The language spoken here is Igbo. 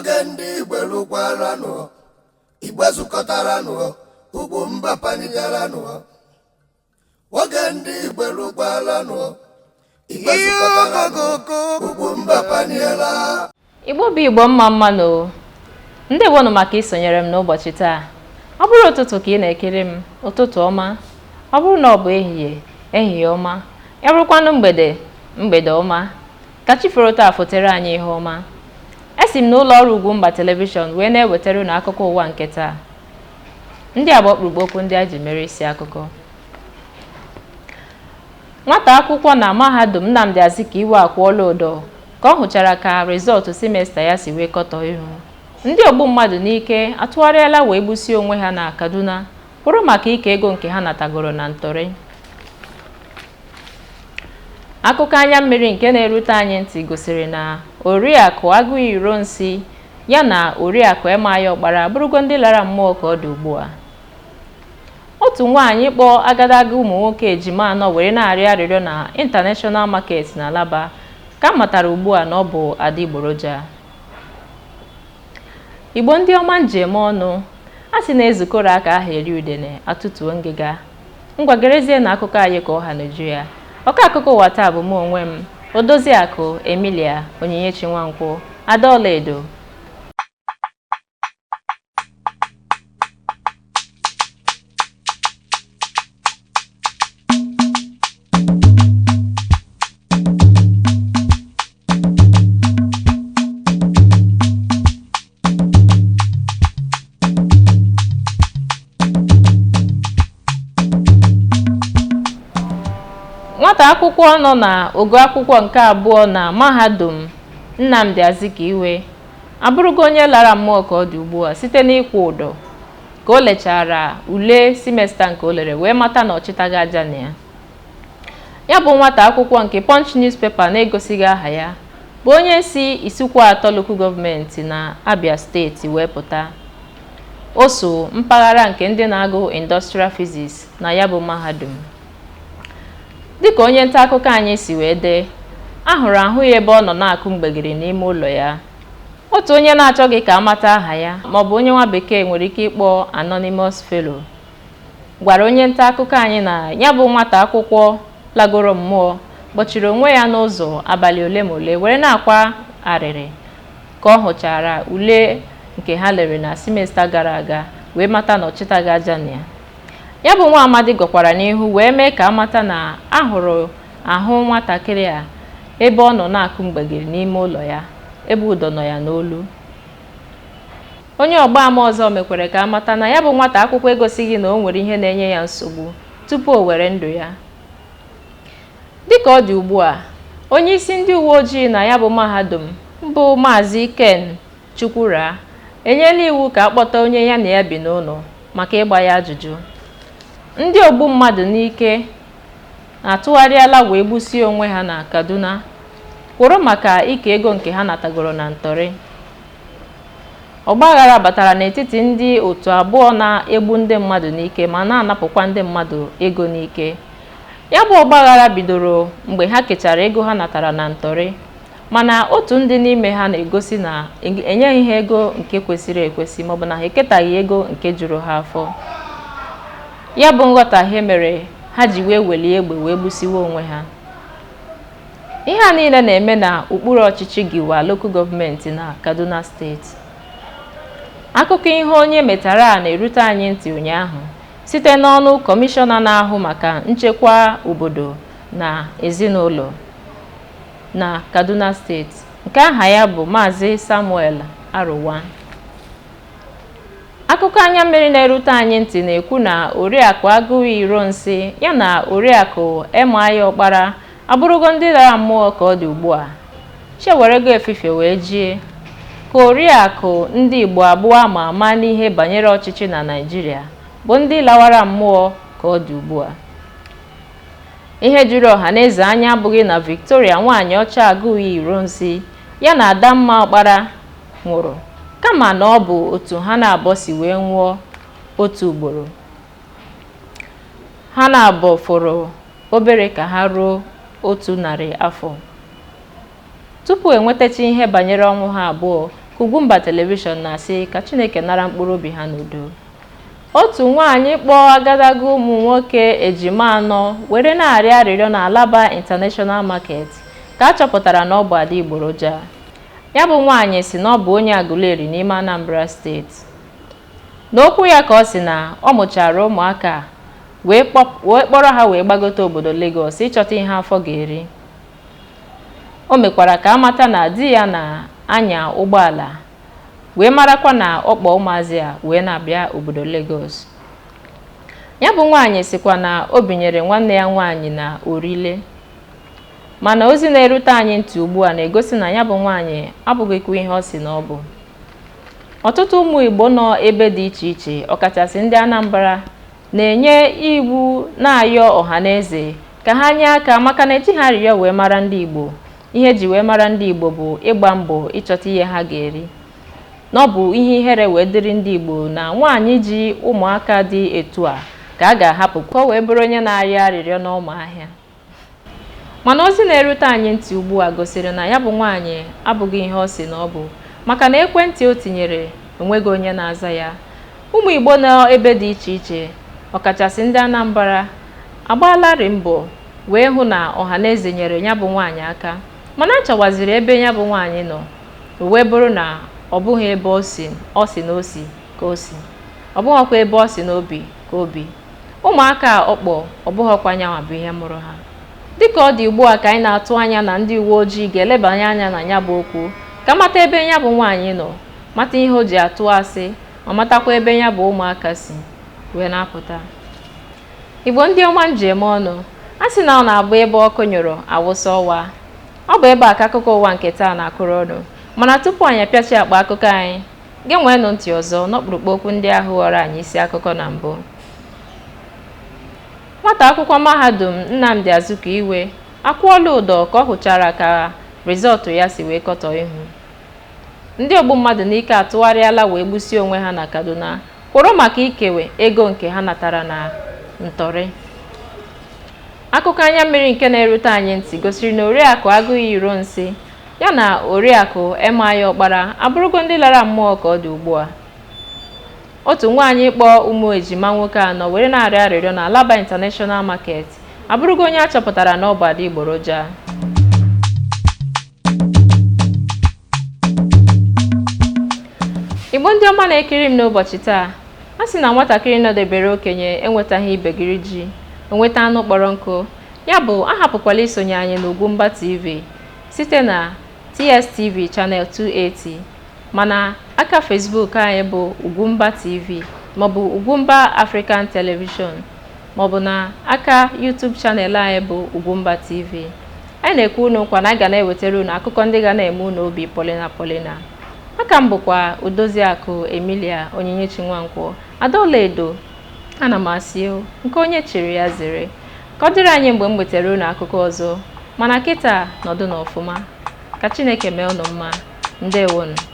Oge ndị Igbo lụkwaranụ, Igbo zukọtaranụ, Ugwumba panigaranụ. Oge ndị Igbo lụkwaranụ, Igbo zukọtaranụ, Ugwumba paniela. Igbo bụ Igbo, mma mma nụ. Ndewonụ maka isonyere m n'ụbọchị taa. Ọ bụrụ ụtụtụ ka ị na-ekiri m, ụtụtụ ọma. Ọ bụrụ na ọ bụ ehihie, ehihie ọma. Ya bụrụkwanụ mgbede, mgbede ọma. Ka chi foro taa fotere anyị ihe ọma. Esi m n'ụlọ ọrụ Ugwumba telivishọn wee na-ewetara unu akụkọ ụwa nke taa. Ndị a bụ ọkpụrụkpụ okwu ndị a ji mere isi akụkọ. Nwata akwụkwọ na mahadum Nnamdi Azikiwe akwụọla ụdọ ka ọ hụchara ka rịzọọtụ simesta ya si wee kọtọ ihu. Ndị ogbu mmadụ n'ike atụgharịala wee gbusie onwe ha na Kaduna kwụrụ maka ike ego nke ha natagoro na ntọrị. Akụkọ anya mmiri nke na-erute anyị ntị gosiri na Oriakụ Agụiyi Ironsi ya na Oriakụ Emeaya Ọkpara abụrụgo ndị lara mmụọ ka ọ dị ugbu a. Otu nwaanyị kpọ agadaga ụmụ nwoke ejima anọ were na-arịọ arịrịọ na International Market na Alaba ka a matara ugbu a na ọ bụ adịgboroja. Igbo ndị ọma njem ọnụ, a sị na ezukọrọ aka aha eri udene atụtuo ngịga. Ngwa gerezie na akụkọ anyị ka ọ ha n'uju ya. Ọkọ akụkọ ụwa taa bụ mụ onwe m, Odoziakụ Emilia Onyinyechi Nwankwọ, Ada Ọlaedo. Nwata akwụkwọ nọ na ogo akwụkwọ nke abụọ na mahadum Nnamdi Azikiwe abụrụgo onye lara mmụọ ka ọ dị ugbu a site n'ịkwụ ụdọ ka o lechara ule simesta nke o lere wee mata na ọ chịtaghị aja na ya. Ya bụ nwata akwụkwọ nke Punch newspaper na-egosighị aha ya bụ onye si Isuikwuato Local Gọọmenti na Abia Steeti wee pụta. O so mpaghara nke ndị na-agụ Industrial Physics na ya bụ mahadum. Dịka onye nta akụkọ anyị si wee dee, a hụrụ ahụ ya ebe ọ nọ na-akụ mgbegiri n'ime ụlọ ya. Otu onye na-achọghị ka a mata aha ya maọbụ onye nwa bekee nwere ike ịkpọ Anonymous Fellow gwara onye nta akụkọ anyị na ya bụ nwata akwụkwọ lagoro mmụọ kpọchiri onwe ya n'ụzọ abalị ole ma ole were na-akwa arịrị ka ọ hụchara ule nke ha lere na simesta gara aga wee mata na ọ chịtaghị aja na ya. Ya bụ nwa amadi gọkwara n'ihu wee mee ka a mata na a hụrụ ahụ nwatakịrị a ebe ọ nọ na-akụ mgbegiri n'ime ụlọ ya ebe ụdọ nọ ya n'olu. Onye ọgba ama ọzọ mekwere ka a mata na ya bụ nwata akwụkwọ egosighị na o nwere ihe na-enye ya nsogbu tupu o were ndụ ya. Dịka ọ dị ugbu a, onye isi ndị uwe ojii na ya bụ mahadum bụ Maazị Ken Chukwura enyela iwu ka a kpọta onye ya na ya bi n'ụlọ maka ịgba ya ajụjụ. Ndị ogbu mmadụ n'ike atụgharịala wee gbusie onwe ha na Kaduna kwụrụ maka ike ego nke ha natagoro na ntọrị. Ọgbaghara batara n'etiti ndị otu abụọ na-egbu ndị mmadụ n'ike ma na-anapụkwa ndị mmadụ ego n'ike. Ya bụ ọgbaghara bidoro mgbe ha kechara ego ha natara na ntọrị, mana otu ndị n'ime ha na-egosi na enyeghị ha ego nke kwesịrị ekwesị maọbụ na ha eketaghị ego nke juru ha afọ. Ya bụ nghọtahie mere ha ji wee welie egbe wee gbusiwe onwe ha. Ihe a niile na-eme na okpuru ọchịchị Giwa Local Gọọmenti na Kaduna Steeti. Akụkọ ihe onye metara a na-erute anyị ntị ụnyaahụ site n'ọnụ kọmishọna na-ahụ maka nchekwa obodo na ezinụlọ na Kaduna Steeti nke aha ya bụ Maazị Samuel Aruwan. Akụkọ anya mmiri na-erute anyị ntị na-ekwu na Oriakụ Agụiyi Ironsi ya na Oriakụ Emeaya Ọkpara abụrụgo ndị lara mmụọ ka ọ dị ugbu a. Chi ewerego efifie wee jie ka oriakụ ndị Igbo abụọ ama ama n'ihe banyere ọchịchị na Naịjirịa bụ ndị lawara mmụọ ka ọ dị ugbu a. Ihe juru ọhaneze anya abụghị na Victoria nwaanyị ọcha Agụiyi Ironsi ya na Adamma Ọkpara nwụrụ, kama na ọ bụ otu ha na-abọ si wee nwụọ otu ugboro. Ha na-abọ fọrọ obere ka ha ruo 100 afọ. Tupu enwetacha ihe banyere ọnwụ ha abụọ Ka Ugwumba Telivishọn na-asị ka Chineke nara mkpụrụ obi ha n'udo. Otu nwaanyị kpọọ agadaga ụmụ nwoke ejima anọ were na-arịọ arịrịọ na Alaba International Market ka a chọpụtara na ọ bụ adịgboroja. Ya bụ nwaanyị sị na ọ bụ onye Aguleri n'ime Anambra Steeti. N'okwu ya ka ọ sị na ọ mụchara ụmụaka wee kpọrọ ha wee gbagote obodo Lagos ịchọta ihe afọ ga-eri. O mekwara ka a mata na di ya na-anya ụgbọala wee marakwa na ọ kpọ ụmụazị a wee na-abịa obodo Lagos. Ya bụ nwaanyị sịkwa na o binyere nwanne ya nwaanyị na Orile. Mana ozi na-erute anyị ntị ugbu a na-egosi na ya bụ nwaanyị abụghịkwa ihe ọ sị na ọ bụ. Ọtụtụ ụmụ Igbo nọ ebe dị iche iche ọkachasị ndị Anambra na-enye iwu na-ayọ ọhaneze ka ha nye aka maka na ejighị arịrịọ wee mara ndị Igbo. Ihe eji wee mara ndị Igbo bụ ịgba mbọ ịchọta ihe ha ga-eri. Na ọ bụ ihe ihere wee dịrị ndị Igbo na nwaanyị ji ụmụaka dị etu a ka a ga-ahapụ ka o wee bụrụ onye na-arịọ arịrịọ n'ọma ahịa. Mana ozi na-erute anyị ntị ugbu a gosiri na ya bụ nwaanyị abụghị ihe ọ sị na ọ bụ maka na ekwentị o tinyere enweghị onye na-aza ya. Ụmụ Igbo nọ ebe dị iche iche ọkachasị ndị Anambra agbaalarị mbọ wee hụ na ọhaneze nyere ya bụ nwaanyị aka mana a chọwaziri ebe ya bụ nwaanyị nọ o wee bụrụ na ọ bụghị ebe ọ sị na o si ka o si, ọ bụghịkwa ebe ọ sị na o bi ka o bi. Ụmụaka a ọ kpọ ọ bụghịkwa nyanwa bụ ihe mụrụ ha. Dịka ọ dị ugbu a ka anyị na-atụ anya na ndị uwe ojii ga-elebanye anya na ya bụ okwu ka mata ebe ya bụ nwaanyị nọ, mata ihe o ji atụ asị ma matakwa ebe ya bụ ụmụaka si wee na-apụta. Igbo ndị ọma m ji eme ọnụ, a sị na ọ na-abụ ebe ọkụ nyụrụ awụsa ọwa. Ọ bụ ebe a ka akụkọ ụwa nke taa na-akụrụ ọnụ. Mana tupu anyị apịachi akpa akụkọ anyị, geenwenụ ntị ọzọ n'ọkpụrụkpụ okwu ndị ahụ ghọrọ anyị isi akụkọ na mbụ. Nwata akwụkwọ mahadum Nnamdi Azikiwe akwụọla ụdọ ka ọ hụchara ka rịzọọtụ ya si wee kọtọ ihu. Ndị ogbu mmadụ n'ike atụgharịala wee gbusie onwe ha na Kaduna kworo maka ikewe ego nke ha natara na ntọrị. Akụkọ anya mmiri nke na-erute anyị ntị gosiri na Oriakụ Agụiyi Ironsi ya na Oriakụ M.I. Ọkpara abụrụgo ndị lara mmụọ ka ọ dị ugbu a. Otu nwaanyị kpọ ụmụ ejima nwoke anọ were na-arịọ arịrịọ na Alaba International Market abụrụgo onye a chọpụtara na ọ bụ adịgboroja. Igbo ndị ọma na-ekiri m n'ụbọchị taa, a sị na nwatakịrị nọdebere okenye enwetaghị ibegiri ji, o nweta anụ kpọrọ nkụ. Ya bụ, ahapụkwala isonye anyị n'Ugwumba TV site na TSTV Channel 280 mana aka Facebook anyị bụ Ugwumba TV maọbụ Ugwumba African Television maọbụ na aka YouTube channel anyị bụ Ugwumba TV. Anyị na-ekwe unu nkwa na a ga na-ewetara unu akụkọ ndị ga na-eme unu obi polina polina. Aka m bụkwa Odoziakụ Emilia Onyinyechi Nwankwọ, Ada Ọlaedo. Ana m asị o, nke onye chiri ya zere. Ka ọ dịrị anyị mgbe m wetara unu akụkọ ọzọ, mana kịta nọdụ n'ọfụma. Ka Chineke mee unu mma. Ndewonụ.